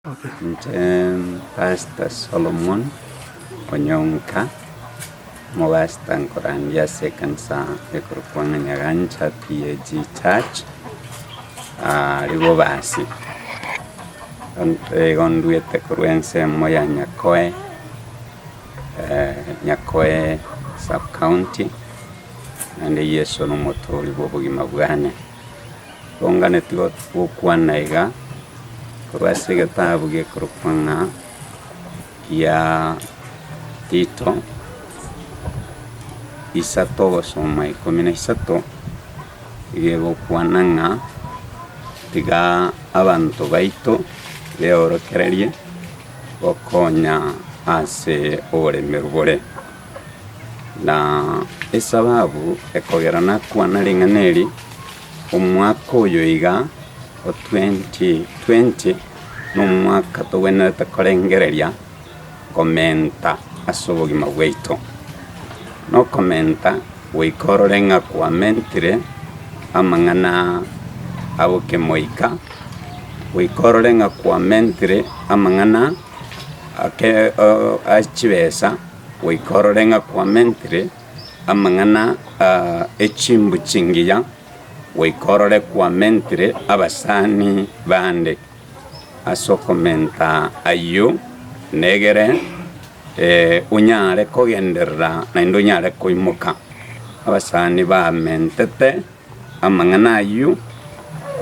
Inche Pastor Solomon Onyonka, omopastor nkorandia ase ekanisa ekorokwa ng'a Nyagancha PAG Church, aria Bobasi. Igo ndwete korwa ensemo ya Nyakoe, Nyakoe sub county, naende Yeso nomotoori bwa obogima bwane. Tonganeti gokwana iga korwa ase egetabu gekorokwa ng'a gia Tito, isato gosoma ikomi na isato, gegokwana ng'a tiga abanto baito beorokererie gokonya ase oboremerwa bore. Na esababu ekogera nakwana ring'ana eri, omwaka oyo iga o 2020 nomwaka togwenerete korengereria komenta ase obogima bwaito. Nokomenta goika orore ng'a kwamentire amang'ana agokemoika, goika orore ng'a kwamentire amang'ana ake a chibesa. Goika orore ng'a kwamentire amang'ana e chimbu chingiya, goika orore kwamentire abasani bande. Ase okomenta ayio negere onyare kogenderera naende onyare koimoka. Abasani bamentete Amang'ana ayio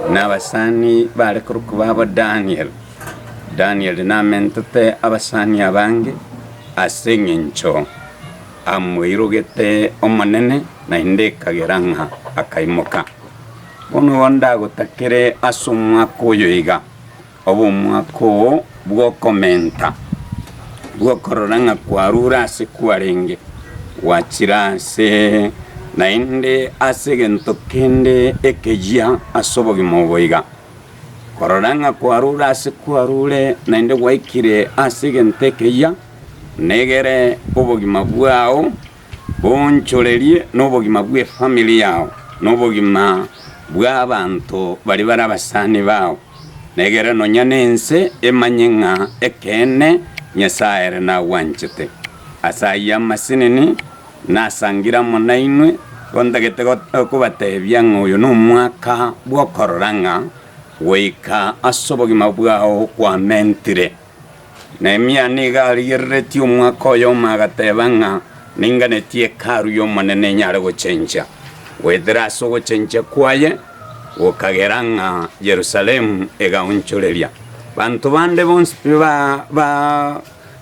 nabasani bare korokwa babo Daniel. Daniel namentete abasani abange ase engencho amoirogete Omonene naende ekagera ng'a akaimoka. Bono igo ndagotakere ase omwaka oyo iga. Obe omwaka oo bw'okomenta, bw'okorora ng'a kwarure ase kwarenge, gwachire ase naende ase egento kende ekeyia ase obogima obo iga. Korora ng'a kwarure ase kwarure naende gwaikire ase egento ekeyia, negere obogima bwao Boonchorerie nobogima bw'efamiri yao, na obogima bw'abanto baria bare abasani bao, na egere nonya nense emanye ng'a ekeene Nyasae ere nagwanchete. Ase ayio amasinini nasangire amo nainwe, igo ntagete kobatebia ng'a oyo nomwaka bw'okorora ng'a goika ase obogima bwao kwamentire. Nehemia nigo arigereretie omwaka oyomo agateba ng'a ninganetie Hekalu y'Omonene enyare gochencha. Goetera ase ogochencha kwaye gokagera ng'a Yerusalemu egaonchoreria. Banto bande bonsi pi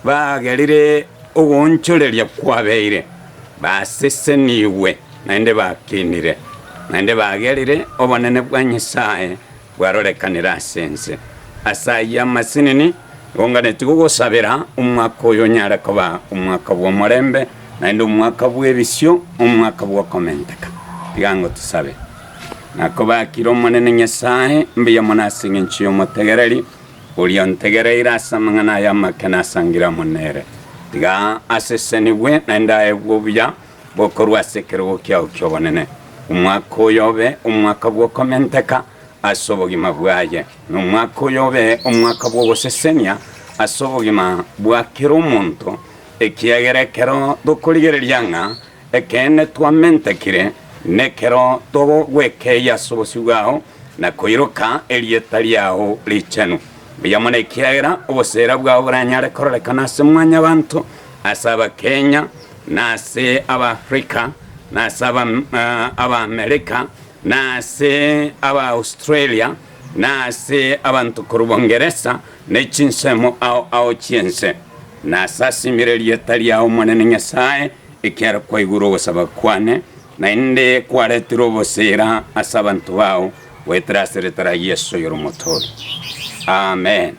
bagerire ogoonchoreria kwabeire, basesenigwe naende bakinire, naende bagerire obonene bwa Nyasae bwarorekanire ase ense. Ase ayio amasinini, ngonganetie gogosabera omwaka oyo onyare koba omwaka bw'omorembe, naende omwaka bw'ebisio, omwaka bw'okomenteka. Tiga ngotosabe. Nakobakire Omonene Nyasae, mbuya mono ase engencho y'omotegereri, oria ontegereire ase amang'ana aya amake nasangire amo nere. Tiga asesenigwe naende aegwe obuya bokorwa ase ekerogo kiao ki'obonene. Omwaka oyo obe omwaka bw'okomenteka ase obogima bwaye, na omwaka oyo obe omwaka bw'ogosesenia ase obogima bwa kera omonto, ekiagera ekero tokorigereria ng'a ekeene twamentekire, nekero togwekeyia ase obosio bwao na koiroka erieta riao richenu. Mbuya mono ekiagera oboseera bwao boranyare kororekana ase mwanyabanto, ase Abakenya, na ase Abaafrika, na ase Abaamerika, na ase Abaaustralia, na ase abanto korwa Bongeresa, ne chinsemo ao ao chi'ense. Nasasimire erieta riao Omonene Nyasae, ekiagera kwaigure ogosaba kwane, naende kwaretire oboseera ase abanto bao, goetera ase erieta ria Yeso oyore Omotoori. Amen.